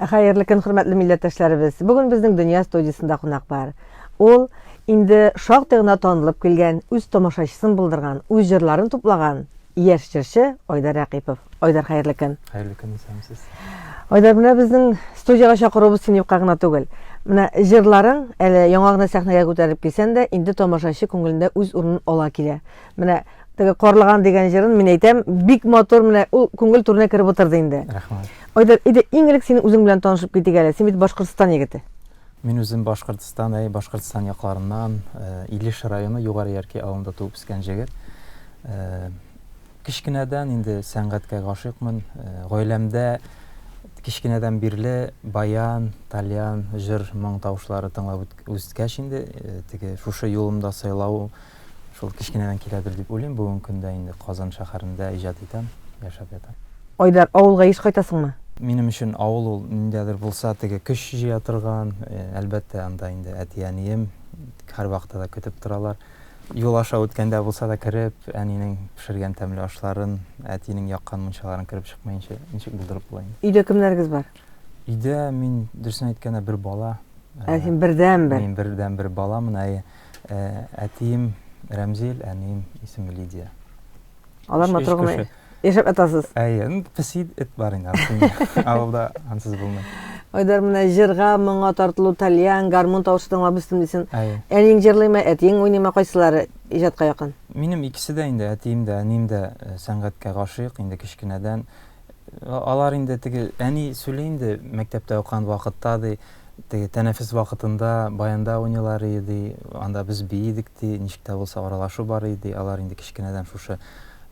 Хәерле көн, хөрмәтле милләттәшләребез. Бүген безнең Дөнья студиясендә кунак бар. Ул инде шактый гына танылып килгән, үз тамашачысын булдырган, үз җырларын туплаган яшь җырчы Айдар Рәкыйпов. Айдар, хәерле көн. Хәерле көн, исәнмесез. Айдар, менә безнең студиягә чакыруыбыз син юкка гына түгел. Менә җырларың әле яңа гына сәхнәгә күтәрелеп килсән дә, инде тамашачы күңелендә үз урынын ала килә. Менә теге Карлыган дигән җырын мин әйтәм, бик матур, менә ул күңел түренә кереп утырды инде. Рәхмәт. Айдар, әйдә иң элек синең үзең белән танышып китик әле. Син бит Башкортстан егете. Мин үзем Башкортстан, әй, Башкортстан якларыннан, э, Илеш районы Югары Ярки авылында туып үскән җегет. Э, кечкенәдән инде сәнгатькә гашыйкмын. Э, гаиләмдә кечкенәдән бирле баян, тальян, җыр, моң тавышлары тыңлап үскәч инде, теге шушы юлымда сайлау Шул кечкенәдән киләдер дип уйлыйм. Бүгенге көндә инде Казан шәһәрендә иҗат итәм, яшәп ятам. Айдар, авылга еш кайтасыңмы? Минем өчен авыл ул ниндәдер булса теге көч җыя торган, әлбәттә, анда инде әти-әнием һәрвакытта да көтеп торалар. Юл аша үткәндә булса да кереп, әнинең пешергән тәмле ашларын, әтинең яккан мунчаларын кереп чыкмаенча ничек булдырып була инде. Өйдә кемнәрегез бар? Өйдә мин, дөресен әйткәндә, бер бала. Ә син бердәнбер? Мин бердәнбер баламын, әйе. Э, әтием Рәмзил, әнием исеме Лидия. Алар матур гына яшәп ятасыз. Әйе, ну песи эт бар инде, анысы авылда ансыз булмый. Айдар, менә җырга, моңа тартылу, тальян, гармун тавышы тыңлап үстем дисең. Әниең җырлыймы, әтиең уйныймы, кайсылары иҗатка якын? Минем икесе дә инде, әтием дә, әнием дә э, сәнгатькә гашыйк инде кечкенәдән. Алар инде теге әни сөйли инде мәктәптә укыган вакытта ди, теге тәнәфес вакытында баянда уйныйлар иде ди, анда без бии идек ди, ничек тә булса аралашу бар иде ди. Алар инде кечкенәдән шушы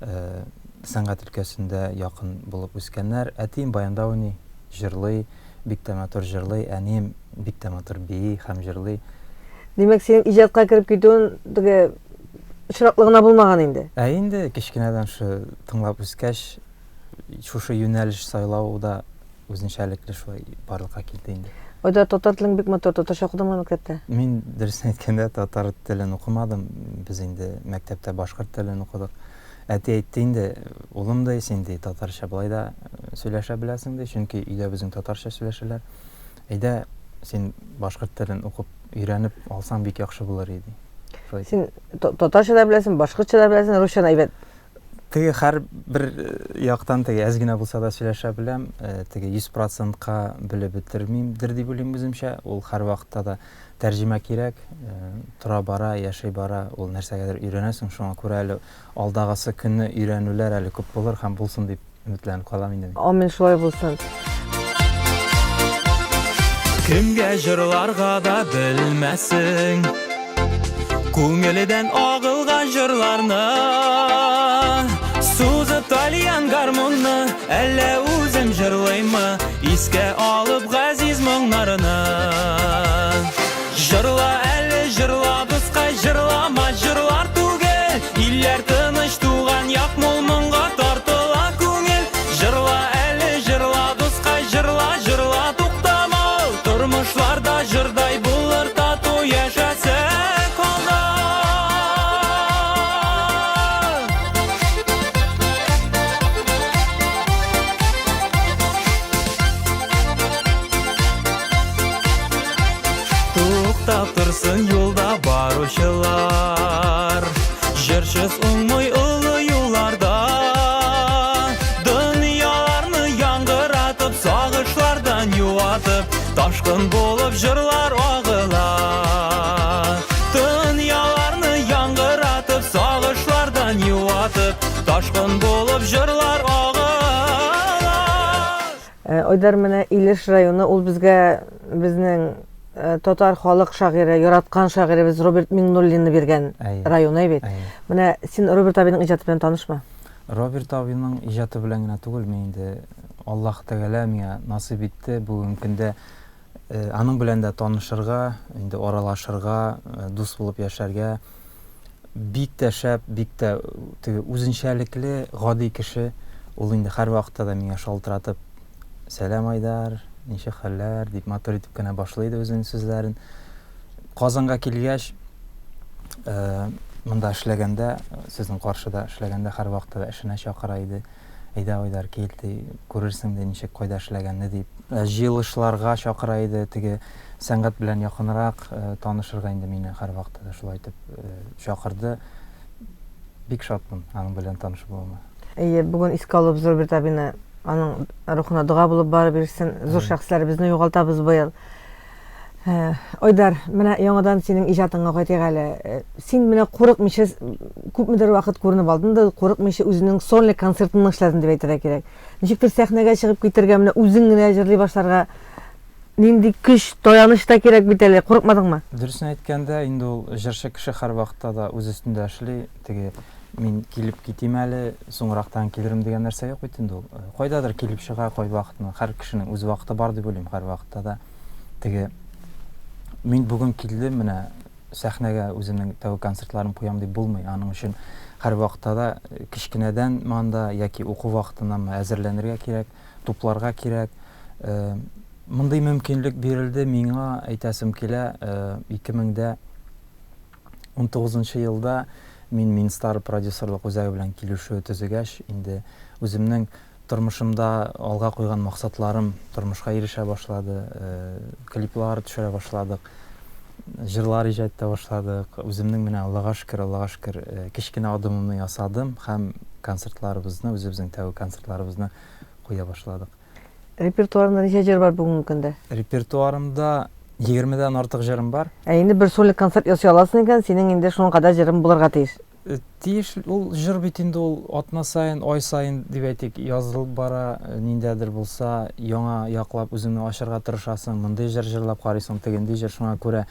э, сәнгать өлкәсендә якын булып үскәннәр. Әтием баянда уйный, җырлый, бик тә матур җырлый, әнием бик тә матур бии һәм җырлый. Димәк, синең иҗатка кереп китүен теге очраклы гына булмаган инде. Ә инде кечкенәдән шу тыңлап үскәч, шушы юнәлеш сайлау да үзенчәлекле шулай барлыкка килде инде. Айдар, татар телең бик матур, татарча укыдыңмы мәктәптә? Мин, дөресен әйткәндә, татар телен укымадым. Без инде мәктәптә башкорт телен укыдык. Әти әйтте инде, улым ди, син ди татарча болай да э, сөйләшә беләсең ди, чөнки өйдә безнең татарча сөйләшәләр. Әйдә, син башкорт телен укып, өйрәнеп алсаң бик яхшы булыр иде. Шулай. Син татарча да беләсең, башкортча да беләсең, русчаны әйбәт. Теге һәр бер э, яктан теге әз генә булса да сөйләшә беләм, э, теге 100 процентка белеп бетермимдер дип уйлыйм үземчә. Ул һәрвакытта да тәрҗемә кирәк, э, тора бара, яши бара, ул нәрсәгәдер өйрәнәсең, шуңа күрә әле алдагысы көнне өйрәнүләр әле күп булыр һәм булсын дип өметләнеп калам инде мин. Амин, шулай булсын. Кемгә җырларга да белмәсең Күңелдән агылган җырларны Сузып тальян гармунны Әллә үзем җырлыйммы Искә алып газиз моңнарны Җырла әле җырла дускай җырлама җырлар түгел Илләр тыныч туган як мул моңга тартыла күңел Җырла әле җырла дускай җырла җырла туктама Тормышлар да җырдай булыр тату яшәсәк алда Туктап торсын юлда баручылар Җырчыз уңмый олы юлларда Дөньяларны яңгыратып, сагышлардан юатып Ташкын булып җырлар агыла Дөньяларны яңгыратып, сагышлардан юатып Ташкын булып җырлар агыла Э, Айдар менә Илеш районы ул безгә безнең э, татар халык шагыйре, яраткан шагыйребез Роберт Миңнуллинны биргән район бит. Менә син Роберт абыйның иҗаты белән танышмы? Роберт абыйның иҗаты белән генә түгел, мин инде Аллаһ Тәгалә миңа насыйп итте бүгенге көндә э, аның белән дә танышырга, инде аралашырга, дус булып яшәргә. Бик тә шәп, бик тә теге үзенчәлекле, гади кеше. Ул инде һәрвакытта да миңа шалтыратып, Сәлам, Айдар, ничек хәлләр? дип матур итеп кенә башлый иде үзенең сүзләрен. Казанга килгәч, э, монда эшләгәндә, сезнең каршыда эшләгәндә һәрвакытта да эшенә чакыра иде. Әйдә, Айдар, кил, ди, күрерсең, ди, ничек, кайда эшләгәнне, дип. Җыелышларга чакыра иде, теге сәнгать белән якынрак танышырга инде мине һәрвакытта да шулай итеп чакырды. Бик шатмын аның белән таныш булуыма. Әйе, бүген искә алып Зурберт абыйны, аның рухына дога булып барып ирешсен. Зур шәхесләребезне югалтабыз быел. Э, Айдар, менә яңадан синең иҗатыңа кайтыйк әле. Э, син менә курыкмыйча күпмедер вакыт күренеп алдың да, курыкмыйча үзеңнең сольный концертыңны эшләдең дип әйтергә кирәк. Ничектер сәхнәгә чыгып китергә, менә үзең генә җырлый башларга нинди көч, таяныч та кирәк бит әле. Курыкмадыңмы? Дөресен әйткәндә, инде ул җырчы кеше һәрвакытта да үз өстендә эшли. Теге мин килеп китим әле, соңрактан килермен дигән нәрсә юк бит инде ул. Э, кайдадыр килеп чыга, кайвакытны. Һәр кешенең үз вакыты бар дип уйлыйм һәрвакытта да. Теге мин бүген килдем, менә сәхнәгә үземнең тәүге концертларым куям дип булмый. Аның өчен һәрвакытта да э, кечкенәдән манда яки уку вакытыннанмы әзерләнергә кирәк, тупларга кирәк. Э, мондый мөмкинлек бирелде миңа, әйтәсем килә, 2019 э, елда мин Минстар продюсерлык үзәге белән килешү төзегәч, инде үземнең Тормышымда алга куйган максатларым тормышка ирешә башлады. Клиплар төшерә башладык, җырлар иҗат итә башладык. Үземнең менә Аллага шөкер, Аллага шөкер, кечкенә адымымны ясадым һәм концертларыбызны, үзебезнең тәүге концертларыбызны куя башладык. Репертуарыңда ничә җыр бар бүгенге көндә? Репертуарымда егермедән артык җырым бар. Ә инде бер сольный концерт ясый аласың икән, синең инде шуның кадәр җырың булырга тиеш. Э, тиеш ул җыр бит инде ул атна саен, ай саен дип әйтик, язылып бара, э, ниндәдер булса, яңа яклап үзеңне ачырга тырышасың, мондый җыр җырлап карыйсың, тегенди җыр, шуңа күрә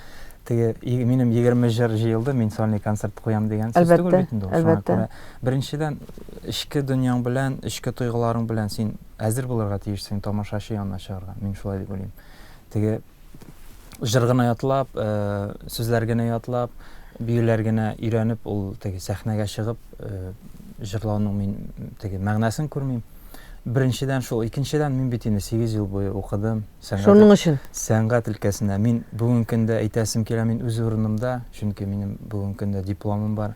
теге минем 20 җыр җыелды, мин сольный концерт куям дигән сүз түгел бит инде ул. Шуңа күрә беренчедән эчке дөньяң белән, эчке тойгыларың белән син әзер булырга тиешсең тамашачы янына чыгарга. Мин шулай дип уйлыйм. Теге җыр гына ятлап, э, сүзләр генә ятлап, биюләр генә өйрәнеп, ул теге сәхнәгә чыгып, э, җырлауның мин теге мәгънәсен күрмим. Беренчедән шул, икенчедән мин бит инде 8 ел буе укыдым. Сәнгать, Шуның өчен. Сәнгать өлкәсендә. Мин бүгенге көндә әйтәсем килә, мин үз урынымда, чөнки минем бүгенге көндә дипломым бар.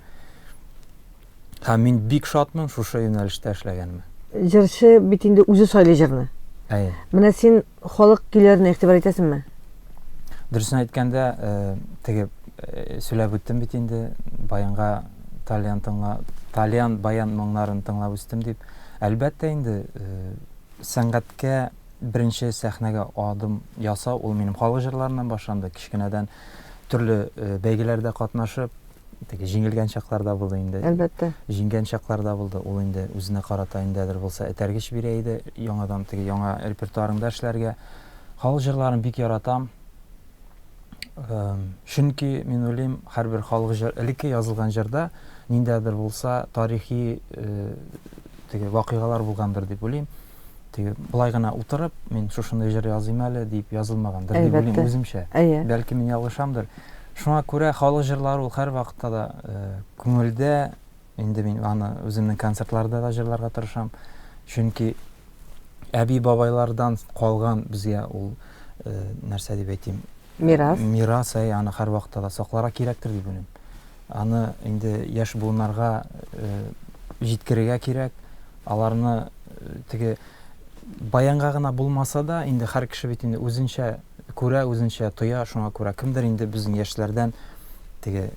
Һәм мин бик шатмын шушы юнәлештә эшләгәнемә. Җырчы бит инде үзе сайлый җырны. Әйе. Менә син халык көйләренә игътибар итәсеңме? Дөресен әйткәндә, э, теге э, сөйләп үттем бит инде, баянга тальян тыңла, тальян баян моңнарын тыңлап үстем дип. Әлбәттә инде, э, сәнгатькә беренче сәхнәгә адым ясау ул минем халык җырларыннан башланды. Кечкенәдән төрле бәйгеләрдә катнашып, Теге җиңелгән чаклар да булды инде. Әлбәттә. Җиңгән чаклар да булды. Ул инде үзенә карата ниндәдер булса этәргеч бирә иде. Яңадан теге яңа репертуарыңда эшләргә. Халык җырларын бик яратам. Чөнки мин уйлыйм, һәрбер халык җыр, элекке язылган җырда ниндәдер булса тарихи э, теге вакыйгалар булгандыр дип уйлыйм. Теге болай гына утырып, мин шушындый җыр языйм әле дип язылмагандыр дип уйлыйм үземчә. Бәлки мин ялгышамдыр. Шуңа күрә халык җырлары ул һәрвакытта да э, күңелдә. Инде мин аны үземнең концертларда да җырларга тырышам. Чөнки әби бабайлардан калган безгә ул э, нәрсә дип әйтим? Мирас. Мирас, әй, аны һәрвакытта да сакларга кирәктер дип уйлыйм. Аны инде яшь буыннарга э, җиткерергә кирәк. Аларны э, теге баянга гына булмаса да, инде һәр кеше бит инде үзенчә күрә, үзенчә тоя, шуңа күрә кемдер инде безнең яшьләрдән теге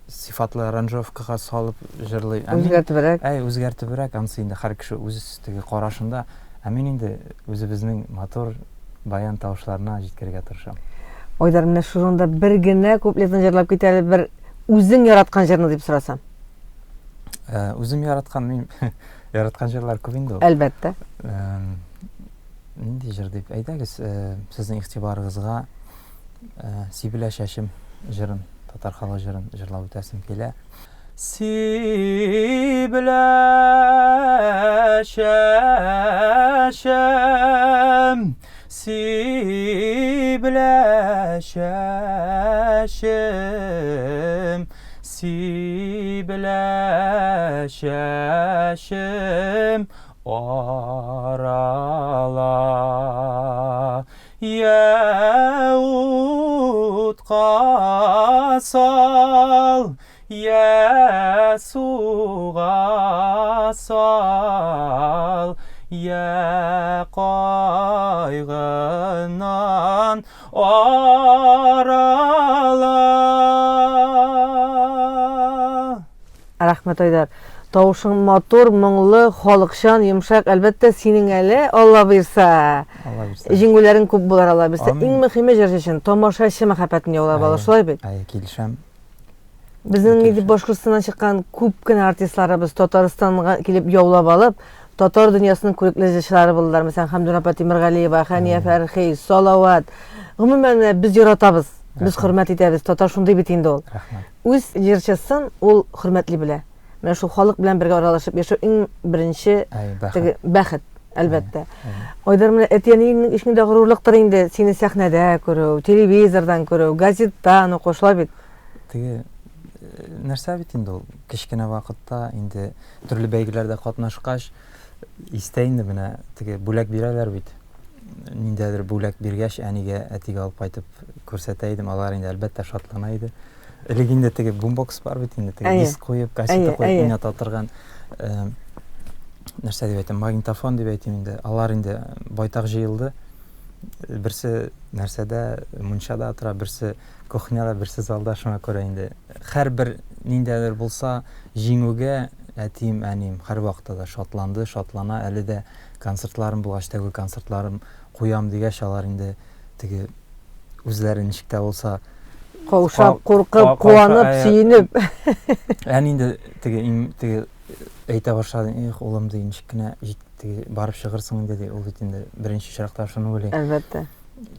сыйфатлы аранжировкага салып җырлый. Үзгәртебрәк. Әй, үзгәртебрәк, анысы инде һәр кеше үз теге карашында. Ә мин инде үзебезнең матур баян тавышларына җиткерергә тырышам. Айдар, менә шушында бер генә куплетын җырлап кит әле, бер үзең яраткан җырны дип сорасам. Э, үзем яраткан, мин яраткан җырлар күп инде ул. Әлбәттә. Нинди җыр дип әйдәгез, э, сезнең игътибарыгызга э, Сибелә чәчем җырын, татар халык җырын җырлап үтәсем килә. Сибелә чәчем, сибелә чәчем, сибелә чәчем арала. Я утка сал, Я Я суга сал, я кайгыннан арала. Рәхмәт, Айдар. Тавышың матур, моңлы, халыкчан, йомшак. Әлбәттә, синең әле, Алла боерса, Алла бирсә. җиңүләрең күп булыр, Алла бирса. Амин. Иң мөһиме җырчы өчен тамашачы мәхәббәтен яулап алу, шулай бит? Әйе, килешәм. Безнең инде Башкортстаннан чыккан күп кенә артистларыбыз Татарстанга килеп яулап алып, татар дөньясының күрекле җырчылары булдылар. Мәсәлән, Хәмдүнә апа Тимергалиева, Хәния Фәрхи, Салават. Гомумән, без яратабыз, без хөрмәт итәбез. Татар шундый бит инде ул. Рәхмәт. Үз җырчысын ул хөрмәтли белә. Менә шул халык белән бергә аралашып яшәү иң беренче теге бәхет, әлбәттә. Айдар, менә әти-әниеңнең өчен дә горурлыктыр инде сине сәхнәдә күрү, телевизордан күрү, газеттан уку, шулай бит? Теге нәрсә бит инде ул, кечкенә вакытта инде төрле бәйгеләрдә катнашкач, истә инде менә теге бүләк бирәләр бит. Ниндәдер бүләк биргәч, әнигә, әтигә алып кайтып күрсәтә идем, алар инде әлбәттә шатлана иде. Элек инде теге бумбокс бар бит инде, теге диск куеп, кассета куеп уйната торган нәрсә дип әйтәм, магнитофон дип әйтим инде. Алар инде байтак җыелды. Берсе нәрсәдә, мунчада тора, берсе кухняда, берсе залда, шуңа күрә инде һәрбер ниндәдер булса җиңүгә әтием, әнием һәрвакытта да шатланды, шатлана. Әле дә концертларым булгач, тәүге концертларым куям дигәч, алар инде теге үзләре ничек тә булса каушап, куркып, куанып, сөенеп. Әни инде теге теге әйтә башлады, эх, улым, ди, ничек кенә теге барып чыгырсың инде, ди. Ул бит инде беренче чиракта шуны уйлый. Әлбәттә.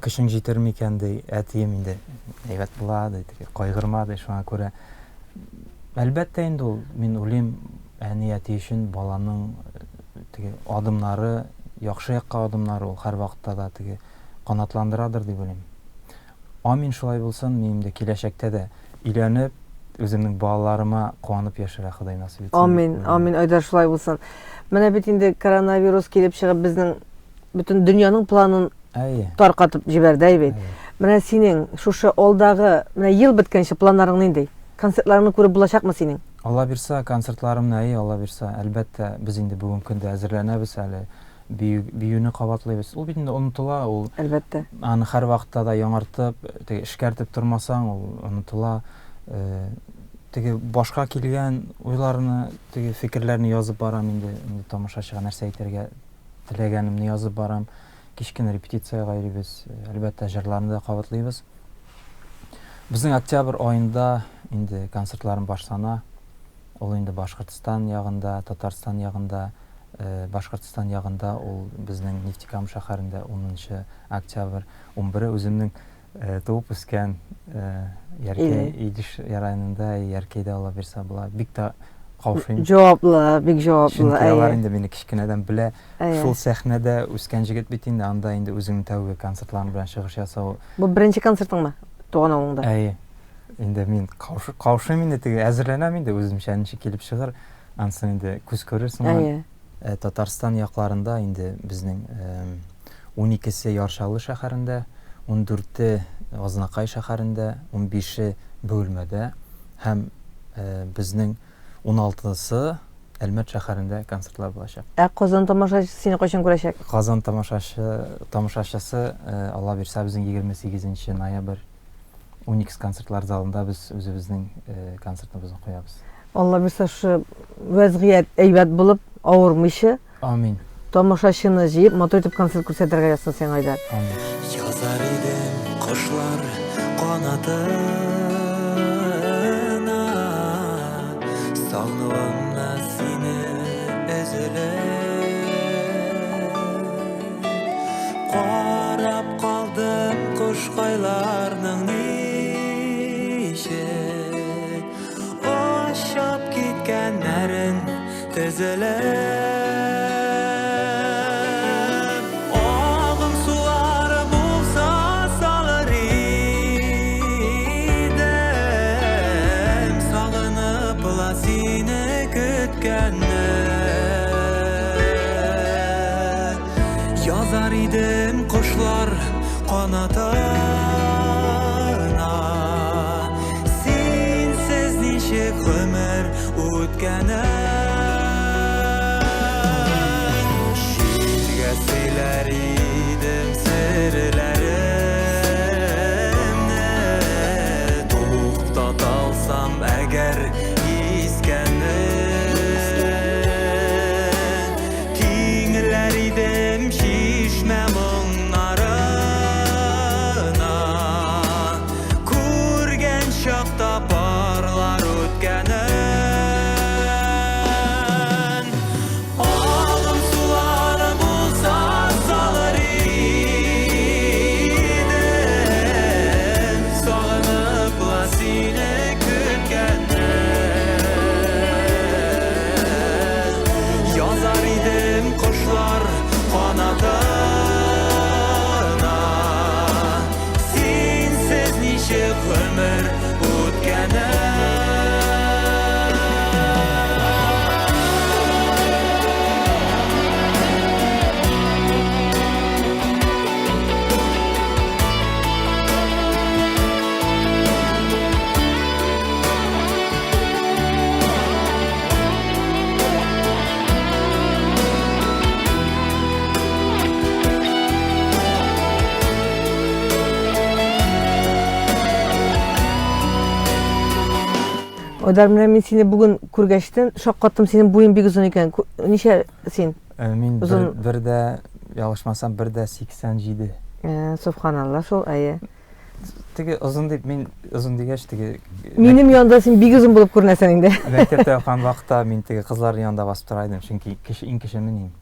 Көчең җитер микән, ди. Әтием инде әйбәт була, ди, теге кайгырма, ди, шуңа күрә. Әлбәттә инде ул, мин уйлыйм, әни әти өчен баланың теге адымнары, яхшы якка адымнары ул һәрвакытта да теге канатландырадыр дип уйлыйм. Амин, шулай булсын, мин инде киләчәктә дә өйләнеп, үземнең балаларыма куанып яшәргә Ходай насыйп итсен. Амин, амин, Айдар, шулай булсын. Менә бит инде коронавирус килеп чыгып, безнең бөтен дөньяның планын Әйе. таркатып җибәрде, әй бит. Менә синең шушы алдагы, менә ел беткәнче планнарың нинди? Концертларыңны күреп булачакмы синең? Алла бирса, концертларымны, әйе, Алла бирса, әлбәттә, без инде бүгенге көндә әзерләнәбез әле. Бию, биюне кабатлыйбыз. Ул бит инде онытыла, ул. Әлбәттә. Аны һәрвакытта да яңартып, теге эшкәртеп тормасаң, ул онытыла. Э, теге башка килгән уйларны, теге фикерләрне язып барам инде, инде тамашачыга нәрсә әйтергә теләгәнемне язып барам. Кечкенә репетициягә йөрибез, әлбәттә, җырларны да кабатлыйбыз. Безнең октябрь аенда инде концертларым башлана. Ул инде Башкортстан ягында, Татарстан ягында, э, Башкортстан ягында ул безнең Нефтекама шәһәрендә 10 октябрь, 11 үземнең э, туып үскән э, Яркәй, Илеш районында, Яркәйдә Алла бирсә була. Бик тә каушыйм. Җаваплы, бик җаваплы. Чөнки алар инде мине кечкенәдән белә. Шул сәхнәдә үскән җегет бит инде, анда инде үзеңнең тәүге концертларың белән чыгыш ясау. Бу беренче концертыңмы туган авылыңда? Әйе. Инде мин каушыйм инде, теге әзерләнәм инде үземчә, ничек килеп чыгыр, ансын инде күз күрер соңыннан. Әйе. Э, Татарстан якларында инде безнең 12-се Яр Чаллы шәһәрендә, 14-е Азнакай шәһәрендә, 15-е Бөгелмәдә һәм э, безнең 16-сы Әлмәт шәһәрендә концертлар булачак. Ә Казан тамашачысы сине кайчан күрәчәк? Казан тамашачы, тамашачысы, э, Алла бирсә, безнең 28 ноябрь Уникс концертлар залында без үзебезнең э, концертыбызны куябыз. Алла бирсә, шушы вәзгыять әйбәт булып, авырмыйча. Амин. Тамашачыны җыеп, матур итеп концерт күрсәтергә язсын сиңа, Айдар. Амин. Язар идем кошлар канатына, Сагынуымны сине өзелеп. Карап калдым кошкайларның ничек Очып киткәннәрен Тезелеп агын сулары булса салыр идем, сагынып ла сине көткәнне. Язар идем кошлар канатына, синсез ничек ничек гомер үткәнен. Җилгә сөйләр идем серләремне, туктата алсам әгәр искәнен. Тиңләр идем чишмә моңнарына, Күргән чакта парлар үткәнен. Агым сулары булса салыр идем, Сагынып ла сине көткәнне. Язар идем кошлар канатына, Синсез ничек гомер үткәнен. Айдар, менә мин сине бүген күргәчтен шаккаттым, синең буең бик озын икән. Ничә син? Э, мин озын... бер, бер дә, ялгышмасам, бер дә 87. Э, субханалла, шул, әйе. Теге озын дип, мин озын дигәч, теге... Минем янда син бик озын булып күренәсең инде. Мәктәптә укыган вакытта мин теге кызлар янында басып тора идем, чөнки кеше иң кече мин инде.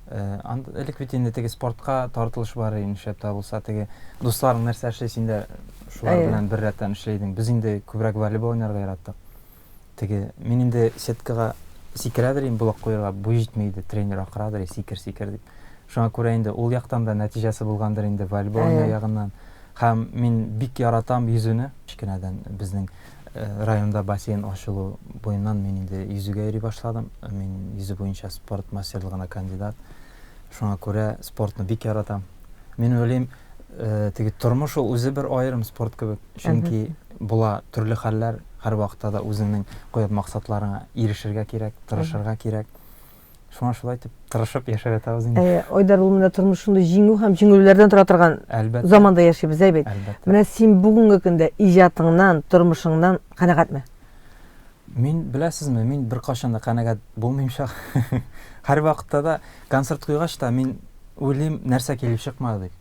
Э, элек бит инде теге спортка тартылыш бар иде, нишләп тә булса, теге дусларың нәрсә эшли, син дә шулар белән бер рәттән эшли идең. Без инде күбрәк волейбол уйнарга яраттык. Теге мин инде сеткага сикерәдер инде блок куярга, буй җитми иде, тренер акырадыр, сикер, сикер дип. Шуңа күрә инде ул яктан да нәтиҗәсе булгандыр инде волейбол уйнау ягыннан. Һәм мин бик яратам йөзүне. Кечкенәдән безнең э, районда бассейн ачылу буеннан мин инде йөзүгә йөри башладым. Мин йөзү буенча спорт мастерлыгына кандидат. Шуңа күрә спортны бик яратам. Мин уйлыйм, э, теге тормыш ул үзе бер аерым спорт кебек. Чөнки була төрле хәлләр, һәрвакытта да үзеңнең куйган максатларыңа ирешергә кирәк, тырышырга кирәк. Шуңа шулай итеп тырышып яшәп ятабыз инде. Әйе, Айдар, ул менә тормыш шундый җиңү һәм җиңелүләрдән тора торган Әлбәттә. заманда яшибез, әй бит. Әлбәттә. Менә син бүгенге көндә иҗатыңнан, тормышыңнан канәгатьме? Мин, беләсезме, мин беркайчан да канәгать булмыйм чак. Һәрвакытта да концерт куйгач та мин уйлыйм, нәрсә килеп чыкмады дип.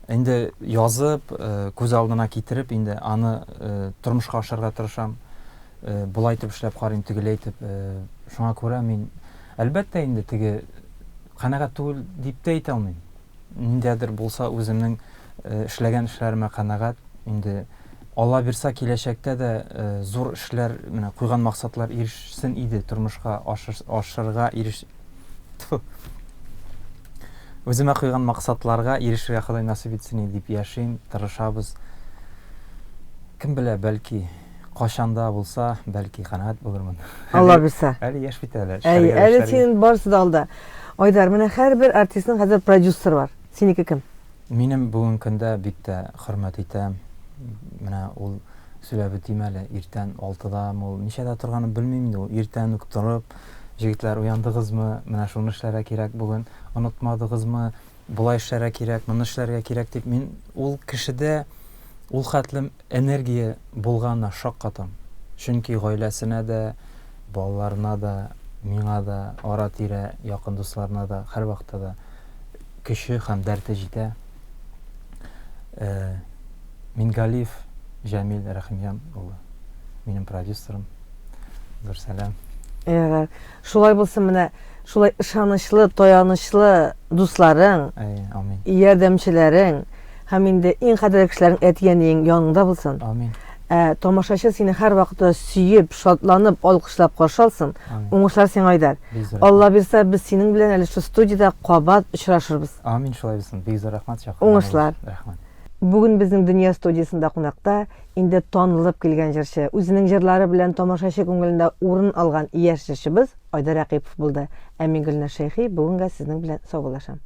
Инде язып, э, күз алдына китереп, инде аны э, тормышка ашырырга тырышам. Э, болай итеп эшләп карыйм, тегеләй итеп. Шуңа күрә мин, әлбәттә инде, теге канәгать түгел дип тә әйтә алмыйм. Ниндәдер булса үземнең эшләгән эшләремә канәгать. Инде Алла бирса, киләчәктә дә зур эшләр, менә куйган максатлар ирешсен иде, тормышка ашырга иреш Үземә куйган максатларга ирешергә Ходай насыйп итсен иде дип яшим, тырышабыз. Кем белә, бәлки, кайчан да булса, бәлки канәгать булырмын. Алла бирса. Әле яшь бит әле. Әй, әле синең барысы да алда. Айдар, менә һәрбер артистның хәзер продюсеры бар. Синеке кем? Минем бүгенге көндә бик тә хөрмәт итәм. Менә ул сөйләп үтим әле, иртән алтыдамы ул, ничәдә торганын белмим инде ул, иртән үк торып, җегетләр, уяндыгызмы, менә шуны эшләргә кирәк бүген, онытмадыгызмы, болай эшләргә кирәк, моны эшләргә кирәк дип, мин ул кешедә ул хәтлем энергия булганына шаккатам. Чөнки гаиләсенә дә, балаларына да, миңа да, ара-тирә якын дусларына да һәрвакытта да көче һәм дәрте җитә. Э, Мингалиев Җәмил Рәхимҗан улы, минем продюсерым. Зур сәлам. Ярар. Шулай булсын менә, шулай ышанычлы, таянычлы дусларың, Әй, амин. ярдәмчеләрең һәм инде иң кадерле кешеләрең әти-әниең яныңда булсын. Амин. Ә тамашачы сине һәрвакытта сөеп, шатланып, алкышлап каршы алсын. Амин. Уңышлар сиңа, Айдар. Бик зур Алла рәхмәт. бирса, без синең белән әле шул студиядә кабат очрашырбыз. Амин, шулай булсын. Бик зур рәхмәт чакырганыгыз. Уңышлар. Рәхмәт. Бүген безнең Дөнья студиясендә кунакта инде танылып килгән җырчы, үзенең җырлары белән тамашачы күңелендә урын алган яшь җырчыбыз Айдар Рәкыйпов булды. Ә мин Гөлназ Шәйхи бүгенгә сезнең белән саубуллашам.